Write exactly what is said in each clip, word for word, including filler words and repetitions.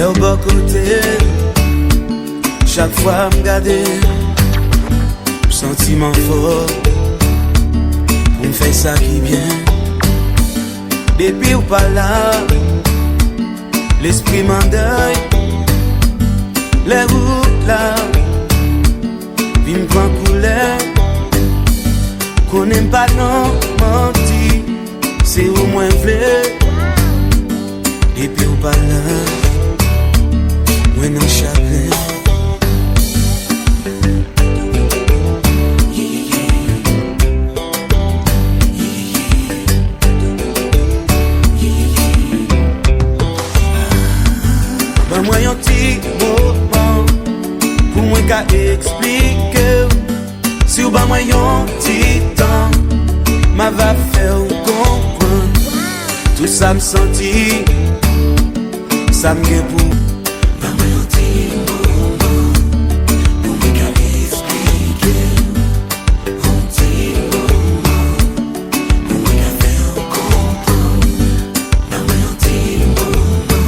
Lè w bò kote m, chak fwa m gade, m santi m anfòm pou m fè sa ki byen. Depi w pa la, lespri m an dèy. Lè wout la vin pran koulè, konnen m pa nan manti, se ou mwen vle. Depi w pa la, mwen nan chagren. Ban mwen yon ti moman pou mwen ka eksplike w. Si w ban mwen yon ti tan, m a va fè w konprann tout sa m santi, sa m gen pou. Ban mwen yon ti moman pou mwen ka eksplike w. Yon ti moman pou mwen ka fè w konprann. Ban mwen yon ti moman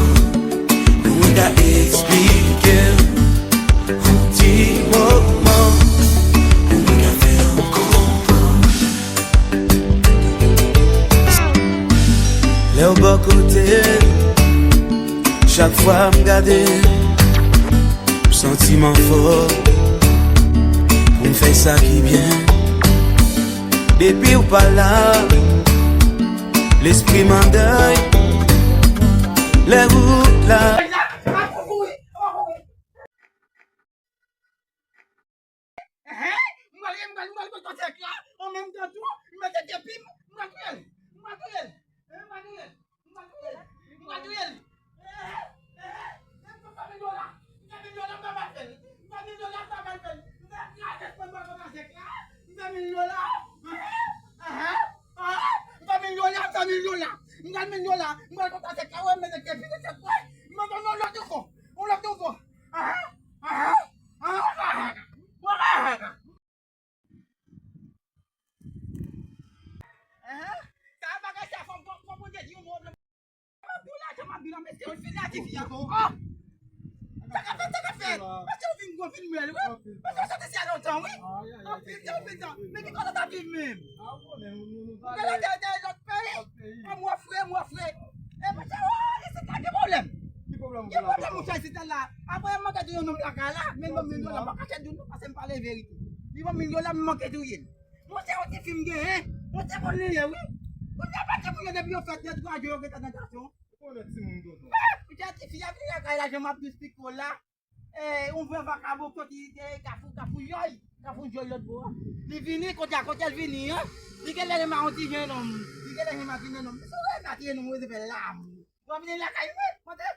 pou mwen ka eksplike w. Yon ti moman pou mwen ka fè w konprann. Lè w bò kote m, chak fwa m gade, m santi m anfòm pou m fè sa ki byen. Depi w pa la, lespri m an dèy. Lè wout la. Ehe, m pral, m pral, m pral pran konsèk la. An menm tan tou, m mete kepi m, m pral touye l. M pral touye l. Eh, m pral touye l. M pral touye l. M pral touye l. Eh, eh, eh, m fè mil dola. M fè mil dola, m pa mal fè l. M fè mil dola, m pa mal fè l. M fè kraze, m pral pran konsèk la. M fè mil dola. Eh, eh, eh, m fè mil dola, m fè mil dola. M pral mil dola. M pral pran konsèk la, wè, m mete kepi, m mete kwè. M pral pran yon lòt ankò. Yon lòt ankò. Ah, ah, ah, ah, ah. Hein? Sa bagay sa fò, fò, fò Bondye di yon mo. M ap di w lajan, m ap di w la, mesye, w fin la, tifi a. Oh! Sa k ap fèt, sa k ap fèt? Mesye, w vin gwo, vin bèl, wi. Mesye, w soti si a lontan, wi. Anpil tan, anpil tan. Men ki kote w t ap viv menm? Ou gen lòt, lòt peyi? Mwen fre, mwen fre. E mesye, oh, isit la gen pwoblèm. Ki pwoblèm ou gen la, tonton? Gen pwoblèm, monchè, isit la. Apre, m manke di yon nonm lakay la, men yon milyon la, m pa kache di w non, paske m pale verite. Li ban m milyon la, m manke touye l. Monchè, yon tifi m genyen, monchè, konn li ye, wi. Kounye a, pa gen moun yo depi yo fèt, de twa jou, yo gentan nan gason. Ou konnen timoun, tonton. Ah, monchè, tifi a vini lakay la, jan m ap di w, Spiko la. Eh, yon vrè vakabon k soti, eh, Kafou, Kafou Jòy, Kafou Jòy lòt bò a. Li vini, kote a, kote l vini an? Li genlè renmen yon ti jennonm. Li genlè renmen ti jennonm. Se vrè, nan ti jennonm, wi, se fè lam. Bon, vini lakay mwen, monte.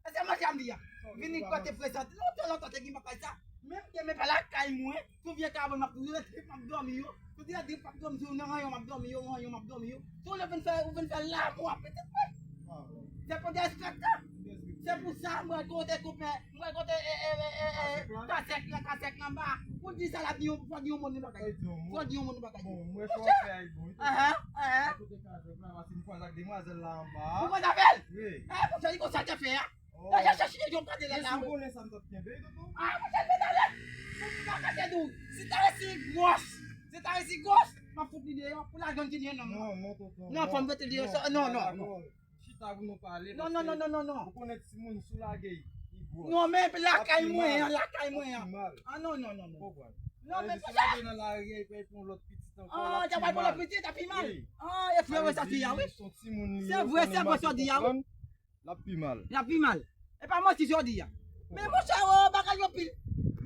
E se monchè a m di a. Vini kote prezante. Lontan, lontan, te gen bagay sa. Menm demen pa lakay mwen. Sou vye kabann m ap rete, m ap dòmi yo. Sou vye di m ap dòmi, sou nan ranyon m ap dòmi yo, ranyon m ap dòmi yo. Sou lè vin fè, ou vin fè lamou a pitit mwen. Se pou derespektan. Se pou sa, mwen kote koupe, mwen kote, e, e, e, e, e, kasèk la, kasèk la anba. Pou di sa la, di yon, fò di yon moun bagay. Fò di yon moun bagay. Bon, mwen fò fè ay bon. Aha, aha. Kote kasèk la, paske m kwaze ak demwazèl la anba. Ou kwaze avè l? Wi. E, pou sa, li konsa te fè a. Oh. Deja chèche yon kote la, la, wi. Ou konnen sa m t ap kenbe, tonton? Ah, monchè, mete ale. Mwen pa ka di w. Si ta resi gwòs, si ta resi gwòs, m ap fout li deyò pou lajan ti jennonm. Non, non, tonton. Non, fò m mete li deyò. Non, non, non. Chita pou nou pale. Non, non, non, non, non, non. Ou konnen timoun sou lage, li gwòs. Non, men lakay mwen an, lakay mwen an. Ah, non, non, non, non. Konprann. Non, men sou lage nan lari, li pral pran lòt pitit ankò. Ah, l ap pral pran lòt pitit, l ap pi mal. Ah, e frè, sa di a, wi. Se vre, se vre, sa di a, wi. L ap pi mal. L ap pi mal. E pa manti jodi a. Men monchè, oh, bagay yo pil.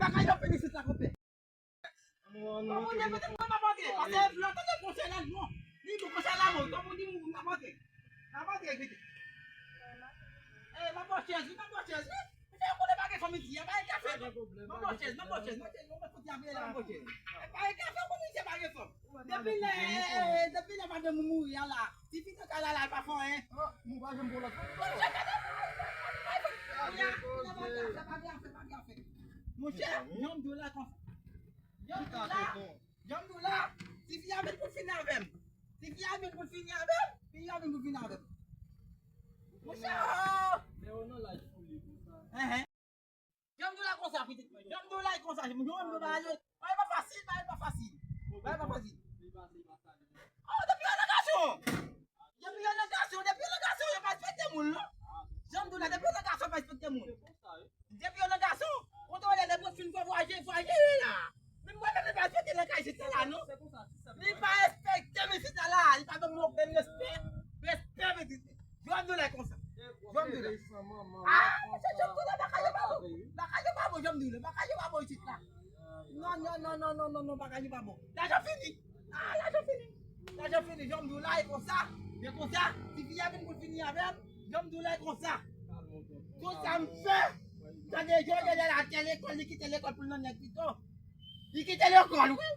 Bagay yo pil isit la, konpè. Kòm ou di, mwen pa manke, paske lè w tande konsèy la, bon. Li bon, konsèy la bon. Kòm ou di, mwen pa manke. Pa manke, vite. Chèz, wi, m ap bò chèz, wi. Misye konnen pa gen fanm isi a, pa gen kafe. Pa gen pwoblèm, pa gen pèsonn. M ap bò chèz, m ap bò chèz, m ap bò chèz. Pa gen kafe, konnen misye pa gen fanm. Depi lè, eh, eh, depi lè madanm ou mouri a la, tifi nan kay la, la, l pa fè anyen. Monchè, pa gen afè, pa gen afè, pa gen afè. Monchè, jan m di w la konsa. Jan m di w la, jan m di w la, tifi a vin pou l fini avè m. Tifi a vin pou l fini avè m. Tifi a vin pou l fini avè m. Monchè, oh! Enhen. Jan m di w la konsa, pitit mwen. Jan m di w la konsa, jan m di w la konsa. Bagay pa fasil, bagay pa fasil. Bagay pa fasil. Oh, depi yo nan gason. Depi yo nan gason, depi yo nan gason, yo pa respekte moun, non. Jan m di w la, depi yo nan gason, yo pa respekte moun. Depi yo nan gason, kote w ye, depi yo fin fè vwaje, vwaje la. Menm mwen menm, li pa respekte nan kay isit la, non. Li pa respekte m isit la, li pa ban m okenn respè. Respè, pitit. Jòdla konsa. Jòdla. Ah, mesye, jòdla, bagay yo pa bon. Bagay yo pa bon, jòdla. Bagay yo pa bon isit la. Non, non, non, bagay yo pa bon. Lajan fini. Ah, lajan fini. Lajan fini, jòdla, e konsa. E konsa, tifi a vin pou l fini avè m. Jòdla, e konsa. Tout sa m fè. Gade, jòdla, l al lekòl, li kite lekòl pou l nan nèg pito. Li kite lekòl, wi.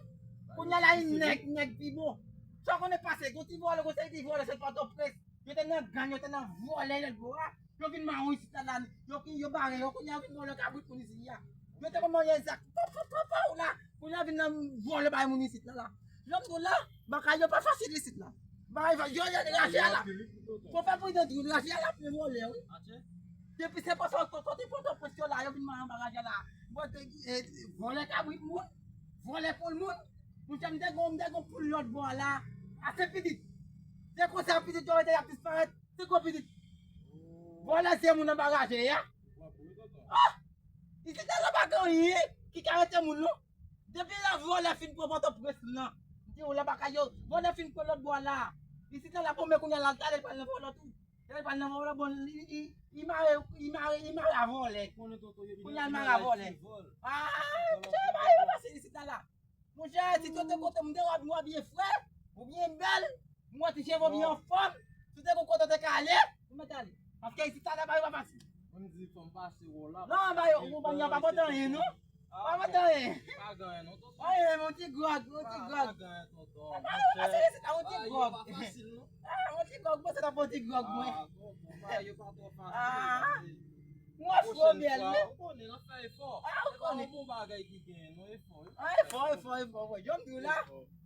Kounye a la, li nèg, nèg pi bon. Sa w konnen pase, gon ti vòlè, gon seri ti vòlè, se Pòtoprens. Yo te nan gang, yo te nan vòlè lòt bò a. Yo vin mawon isit la, la. Yo, yo bare yo, kounye a yo vin vòlè kabrit moun isit la. Yo te konn manyen zak. Pow, pow, pow, pow, la. Kounye a vin nan vòlè bay moun isit la, la. Jòdla, bagay yo pa fasil isit la. Bagay yo, yo raje a la. Fò fè pridan di raje a la, men vòlè, wi. Depi se Pòtoprens, kote Pòtoprens yo la, yo vin mawon bagay a la. Bon, te, eh, vòlè kabrit moun, vòlè poul moun. Monchè, m te gon, m te gon poul lòt bò a la. Ase pitit. Se konsa pitit yo rete y ap disparèt. Se gwo pitit. Vòlè se moun nan baraje a. Ah! Isit la pa gen anyen ki ka rete moun non. Depi la vòlè fin pran Pòtoprens nan. M di w la bagay yo, vòlè fin pran lòt bò la. Isit la la pwomè kounye a la, l tale l pral nan vòlè tou. L pral nan vòlè, bon, li, li, li mare, li mare, li mare a vòlè. Kounye a l mare a vòlè. Ah, se bagay yo pase isit la la. Monchè, si te te kote m te wè w byen frè, ou byen bèl, m wè ti cheve w byen anfòm, si te gon kote w te ka ale, ou mèt ale. Paske isit la, bagay yo pa fasil. Mwen di fò m pase wò la. Non, bagay yo, ou pa pote anyen, non. Pa pote anyen. Pa gen anyen, non, tonton. Anyen, yon ti gwòg, yon ti gwòg. Pa gen anyen, tonton. Pa gen anyen, paske isit la, yon ti gwòg. Bagay yo pa fasil, non. Ah, yon ti gwòg, mwen se nan yon ti gwòg, mwen. Ah, bon, bon, bagay yo pa twò fasil, tande. M wè fò bèl, wi. Ou konnen, n ap fè efò. Ah, ou konnen. Se pa yon bon bagay ki genyen, non, efò, wi. Ah, efò, efò, efò, wi. Jan m di w la,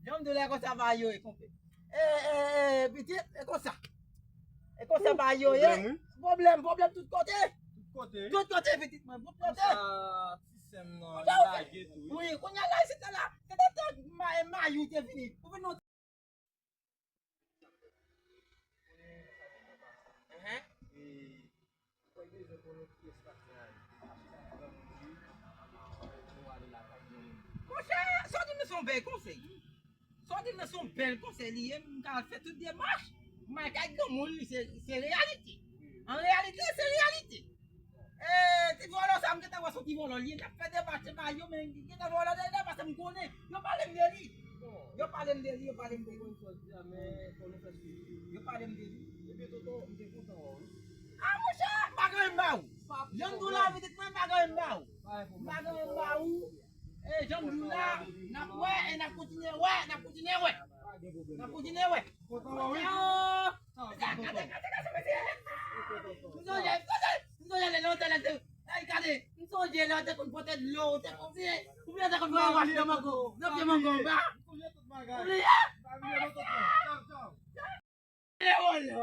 jan m di w la, e konsa bagay yo ye, konpè. E, e, e, pitit, e konsa. E konsa bagay yo ye. Pwoblèm, wi. Pwoblèm, pwoblèm tout kote. Tout kote, wi. Tout kote, pitit mwen, tout kote. Konsa, ti sè m nan, li lage tou, wi. Wi, kounye a la, isit la, se te tan ma-, mayi te vini. Ou vin Monchè, sa w di m nan se yon bèl konsèy. Sa w di m nan se yon bèl konsèy li ye, m ka al fè tout demach, m al kay granmoun li, se, se reyalite. An reyalite, se reyalite. Eh, ti vòlò sa, m gentan wè se yon ti vòlò li ye. L ap fè debate ba yo, men gentan vòlò dèyè, paske m konnen. Yo pale m de li. Yo pale m de li, yo pale m de li. Yo pale m de li. Ah, monchè, m pa gen anyen m ba ou. Jan m di w la, pitit mwen, m pa gen anyen m ba ou. M pa gen anyen m ba ou. E jan m di w la, n ap wè, e n ap kontinye wè, n ap kontinye wè. N ap kontinye wè. Kontan wè, wi. Gade, gade, gade, mesye. M sonje, m sonje, m sonje lè lontan lè te, ay, gade, m sonje lè te konn pote dlo, te konn, oubyen te konn voye wach nan mango, nan pye mango anba. Ou bliye? Lè wòl la.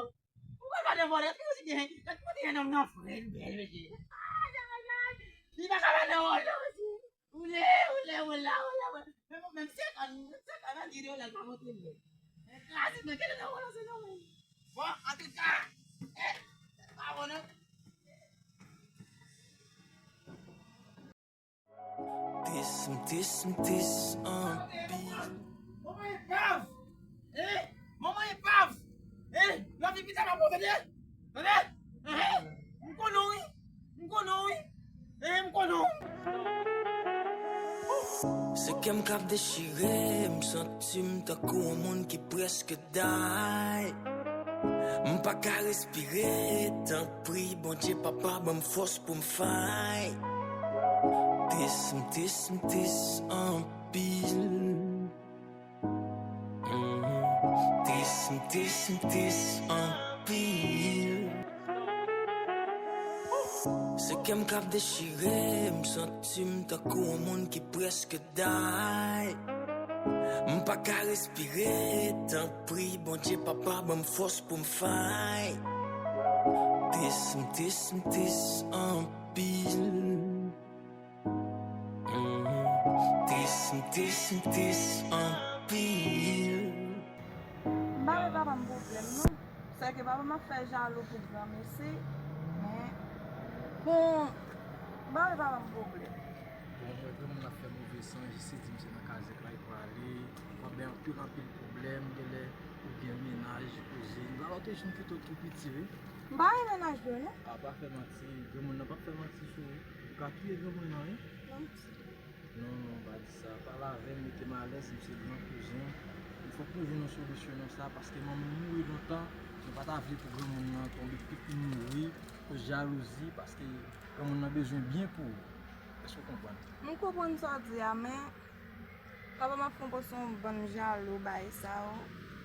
Ou pa gade vòlè, eske ou di gen, eske ou di gen nonm nan frè l bèl, mesye? Ay, ay, ay. Li pa ka gade wòl la, mesye. Ou lè, ou lè, ou la, ou la, ou la. Men bon, menm senkant, menm senkant an di de la, l pa montre mwen. Men kraze, men kele nan wòl la, se nan mwen. Bon, antouka, eh, pa bon, non. Tris, m tris, m tris anpil. Manman epav! Eh, manman epav! Eh, lòt epi sa pa bon, tande? Tande? Eh, m konnen w, wi. M konnen w, wi. Eh, m konnen w. Se kè m k ap dechire, m santi m tankou yon moun ki prèske die. M pa ka respire, tanpri, Bondye, papa, ban m fòs pou m fight. Tris, m tris, m tris anpil. Mhm. Tris, m tris, m tris anpil. Se kè m k ap dechire, m santi m tankou yon moun ki prèske day. M pa ka respire, tanpri, Bondye, papa, ban m fòs pou m fight. Tris, m tris, m tris anpil. Mhm. Tris, m tris, m tris anpil. M pa vle papa m pwoblèm, non. Sèke papa m ap fè jalou pou granmesi, men, bon, m pa vle papa m pwoblèm. Bon, mwen, granmoun ap fè move san, jis se di m se nan kazèk la, li prale, w ap bay anpil, anpil pwoblèm, genlè ou gen mennaj, kouzin. Lalòt te jwenn kite w tou piti, wi. M pa gen mennaj vre, non. A, pa fè manti, granmoun nan p ap fè manti sou ou. Ou ka touye granmoun nan, wi. Non, non, pa di sa. Pale avè m, mete m alèz, m se gran kouzen. Fòk nou jwenn yon solisyon nan sa, paske manman m mouri lontan, nou pa ta vle pou granmoun nan tonbe pit mouri, koz jalouzi, paske granmoun nan bezwen byen pou ou. Èske w konprann? M konprann sa w di a, men papa m ap fè yon pòs yon bann jalou, bagay sa yo.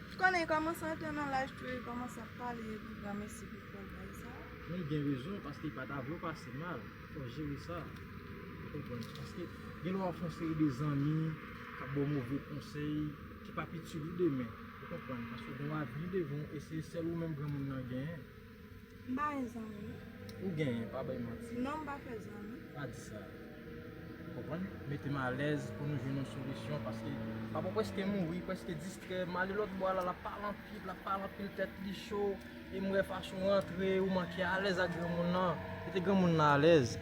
Ou konnen, li kòmanse antre nan laj tou, li kòmanse ap pale pou granmesi, pou fè bagay sa yo. Men l gen rezon, paske li pa ta vle w pase mal. Fò w jere sa. Ou konprann? Paske gen lè w ap fè yon seri de zanmi k ap ba w move konsèy, ki p ap itil ou demen. Ou konprann? Paske w gen yon avni devan w, e se sèl ou menm granmoun nan genyen. M pa gen zanmi. Ou genyen, pa bay manti. Non, m pa fè zanmi. Pa di sa. Ou konprann? Mete m alèz pou nou jwenn yon solisyon, paske papa w prèske mouri, prèske distrè, m ale lòt bò a la, l ap pale anpil, l ap pale anpil, tèt li cho, e m wè fason w rantre, ou manke alèz ak granmoun nan. Mete granmoun nan alèz.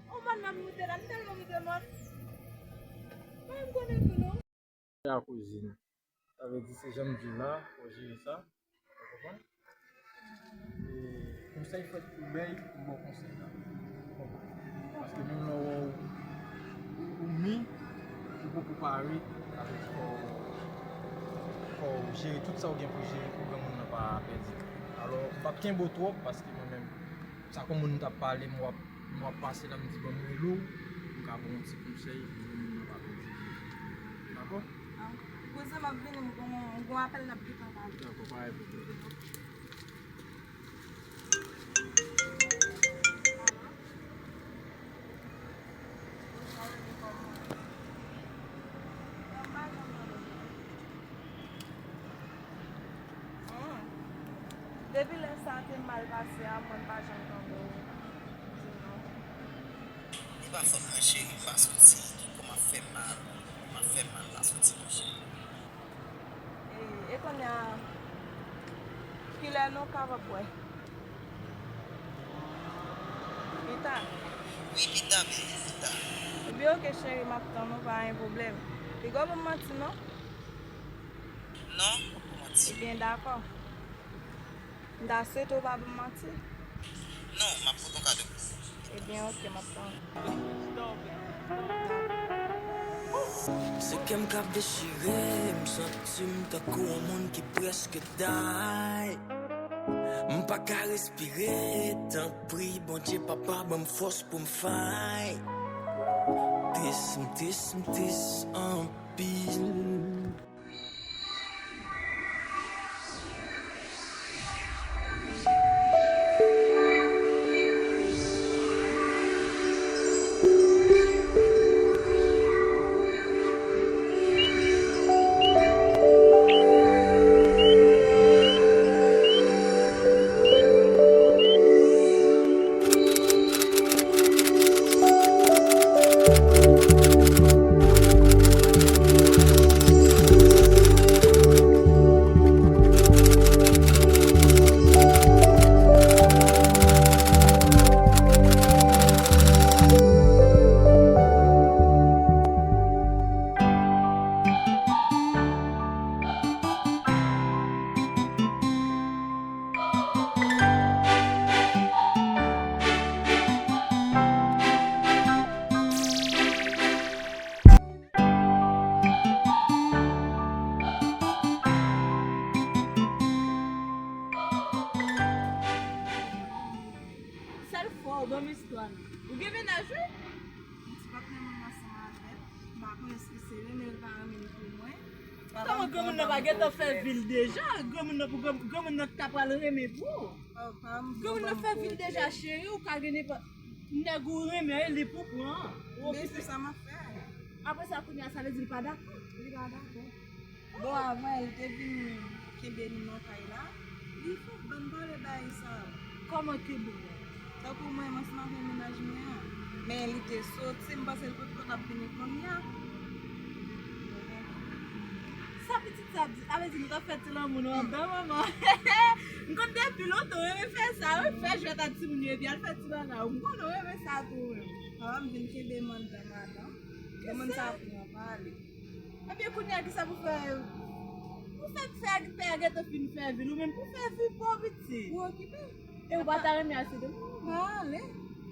Yon mòn m ap moute la, m tèlman moute mòn. Mwen menm konnen tou non. A kouzin. Sa vle di se jan m di w la, fò w jere sa. Ou konprann? E konsèy fèt pou bèy, pou bon konsèy la. Ou konprann? Paske menm lè w wè w, ou mi, ou poko pare, sa vle di fò, fò w jere tout sa w gen pou jere pou granmoun nan pa pèdi. Alò, m p ap kenbe w twòp, paske mwen menm, sa kon moun m t ap pale, m w ap, m w ap pase la, m di ban m rele w, m ka ba w yon ti konsèy, pou moun nan pa pèdi. Dakò? Ah, kouzen, m ap vini, m gon, m gon apèl n ap gentan pale. Dakò, pa gen pwoblèm. Alo? Ou sa rele kòman? Nan m pa janm tande w. Hmm. Depi lè sa te mal pase a, mwen m pa janm tande w di non. E pa fòt mwen, cheri, m pa soti. Kò m ap fè m mal. M ap fè m mal, m pa soti, non, cheri. E, e kounye a, kilè nou kapab wè? Pita? Wi, pita, baby, pita. Ebyen, oke, cheri, m ap tann ou, pa gen pwoblèm. Piga w ban m manti, non? Non, m p ap manti. Ebyen, dakò. M ta swete w pa ban m manti. Non, m ap pote yon kado pou ou. Ebyen, oke, m ap tann. Se kè m k ap dechire, m santi m tankou yon moun ki prèske day. M pa ka respire, tanpri, Bondye, papa, ban m fòs pou m fight. Tris, m tris, m tris anpil. Ou gen mennaj, wi? Yon ti patnè mwen ansanm avè l. M pa konnen si se renmen l pa renmen l pou mwen. Kòman granmoun nan pa gentan fè vi l deja? Granmoun nan pou granmoun nan ki ta pral renmen pou ou. Granmoun nan fè vi l deja, cheri, ou ka gen nenpòt nèg ou renmen, e li pou pran. Ou okipe. Sa m ap fè. Apre sa, kounye a, sa vle di li pa dakò? Li pa dakò. Bon, avan, li te vin kenbe nou nan kay la. Li fè bann pale bagay sa yo. Kòman kenbe w? Tankou mwen, mwen se maten mennaj mwen an. Men li te soti, m panse l potko t ap vini kounye a. Sa pitit sa ap di? Sa vle di nou t ap fè ti lanmou nou anndan, manman. M konn depi lontan ou renmen fè sa, wi, fè jwèt ak timoun yo, epi al fè ti bagay. M konnen ou renmen sa tou, wi. Papa m vin kenbe m anndan, madanm. Lè moun sa ap pran pale. Ebyen, kounye a, kisa pou fè? Pou fè, fè, fè a gentan fin fè vi l, ou menm pou fè vi pa w, pitit. Ou okipe. E ou pa ta renmen al Sendomeng? Pa ale.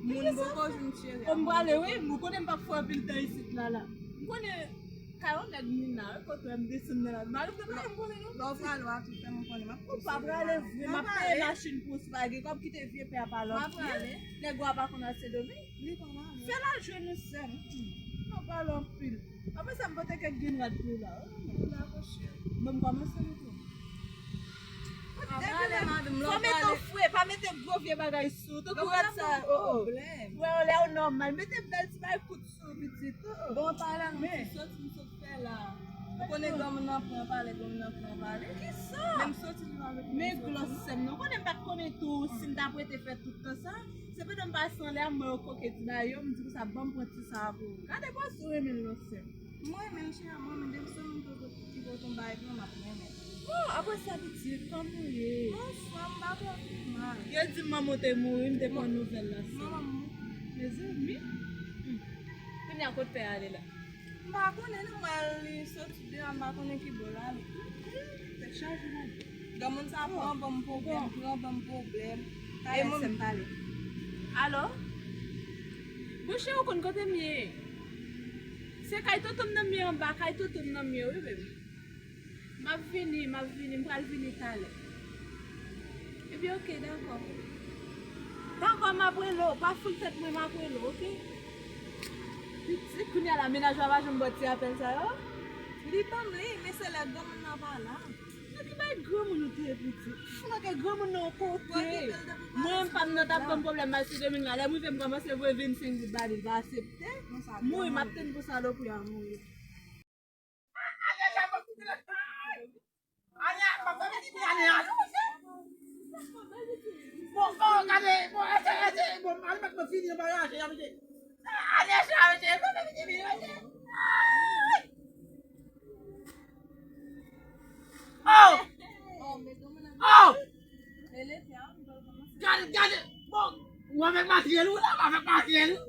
Moun poko jwenn cheri a. M prale, wi. M konnen m p ap fè anpil tan isit la, la. M konnen kay yon nèg Mina, wi, kote m desann nan la. M pa rive pale, m konnen, non. Lè w prale, w a tou fè m konnen. M ap... Ou pa prale vre, m ap peye machin pou ou, si pa gen kòb, kite vye pè a pale anpil. Nèg ou a pa konn al Sendomeng? Li pa la, non. Fè l al jwenn ou sèm. Hmm. Ou pale anpil. Apre sa, m pote kèk grenn rad pou ou la. Dakò, cheri. Bon, m kòmanse li tou. Fò mete w fre, pa mete gwo vye bagay sou ou. Tankou rad sa, oh, oh. Wè, w lè w nòmal. Mete bèl ti bagay kout sou ou, pitit. Oh, oh. Bon, pale non, ti sòt, ti sòt fè la. Ou konnen granmoun nan pran pale, granmoun nan pran pale. Kisa? Menm soti li avèk... Men glòs sèm nan. Ou konnen m pa t konnen tou si m t ap rete fè tout tan sa. Se pandan m pase anlè a, m wè yo koke ti bagay yo, m di konsa, ban m pran ti sa a pou ou. Gade bò si w renmen l non sèm. Mwen renmen l, cheri, mwen renmen l. Depi se moun ki pote yon bagay pou mwen, m ap renmen l. Oh, apre sa, pitit, kòman w ye? Bonswa, m pa twò pi mal. Yo di m manman w te mouri, m te pran nouvèl la, sè. Manman m mouri. Mezanmi. Hmm. Kounye a, kote pè a ale la? M pa konnen non, m wè li soti deyò, m pa konnen ki bò l ale. Tèt chaje madanm. Granmoun sa pran ban m pwoblèm, pran ban m pwoblèm. Talè sè m pale. Alo? Bouche, ou konn kote m ye? Se kay tonton m nan m ye anba, kay tonton m nan m ye, wi, baby. M ap vini, m ap vini, m pral vini talè. Ebyen, oke, dakò. Dakò, m ap rele w. Pa foul tèt mwen, m ap rele w, oke? Pitit, kounye a la, mennaj ou a pa janm ba w ti apèl sa yo? Li ban m li, men se lè granmoun nan pa la. Nan ki bay granmoun ou te ye, pitit? Fou nan ke granmoun nan yon kote. Mwen, m pa m nan t ap ban m pwoblèm, m al Sendomeng la. Lè m rive, m kòmanse voye vennsenk goud ba li, li pa aksepte. Mouri, m ap tann pou salopri a mouri. Ane a, m ap fè pitit mwen ane a. Bon, bon, gade, bon, èske, èske, bon, al mèt mwen fini anba raje a, mesye. Ane sa, mesye, m ap fè pitit mwen, mesye. Ay! Oh! Oh! Gade, gade, bon, ou avèk makrèl ou la, ou avèk makrèl ou.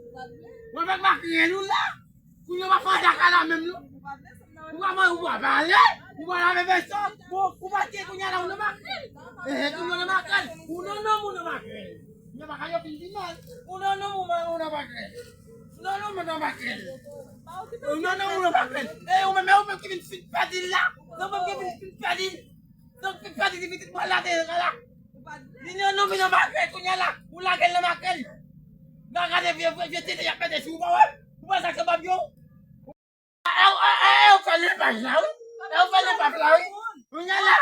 Ou avèk makrèl ou la. Kounye a w ap fè andak la menm non. Ou pa manje, ou pa pale, ou pa lave vèso. Bon, ou pa tye kounye a la, ou nan makrèl. Ehe, kounye a w nan makrèl. Ou nan nonm ou nan makrèl. Kounye a makrèl yo fin pi mal. Ou nan nonm ou nan, ou nan makrèl. Ou nan nonm ou nan makrèl. Ou nan nonm ou nan makrèl. E ou menm, e ou menm ki vin fin pèdi l la. Nan menm ki vin fin pèdi l. Donk, pitit pitit mwen lage l la. Li nan nonm, li nan makrèl kounye a la. Ou lage l nan makrèl. Gade vye, vye, vye tete y ap mete sou ou, pa wè? Ou wè sa k bab yo? E, e, e, e, ou fè lepaj la, wi. E, ou fè lepaj la, wi. Kounye a la.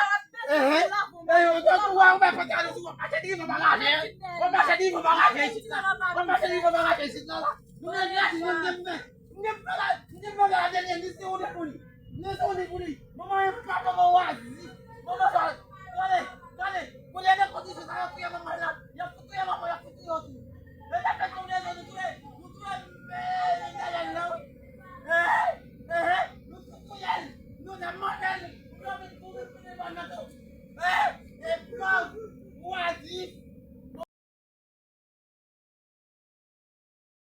Ehe. E, ou, ou, ou, ou, ou, ou, ou, ou, w ap mache devan bagaj, w ap mache devan bagaj isit la. W ap mache devan bagaj isit la, la. Kounye a la, si nou te fè. M gen bagay, m gen bagay a dènye, li se ou li pou li. Li se ou li pou li. Manman, e papa, manman, w a di. Manman, sa, gade, gade. Kounye a de kondisyon sa, y ap touye manman la. Y ap fout touye manman, y ap fout touye yo tou. E sa fè konbyen zan nou touye? Nou touye, e, Daniel la, wi. E, e, e, nou fout touye l. Nou te mande l. Pou nou vin, pou vin, pou vin ban nan tou. E, e, pòv, w a di.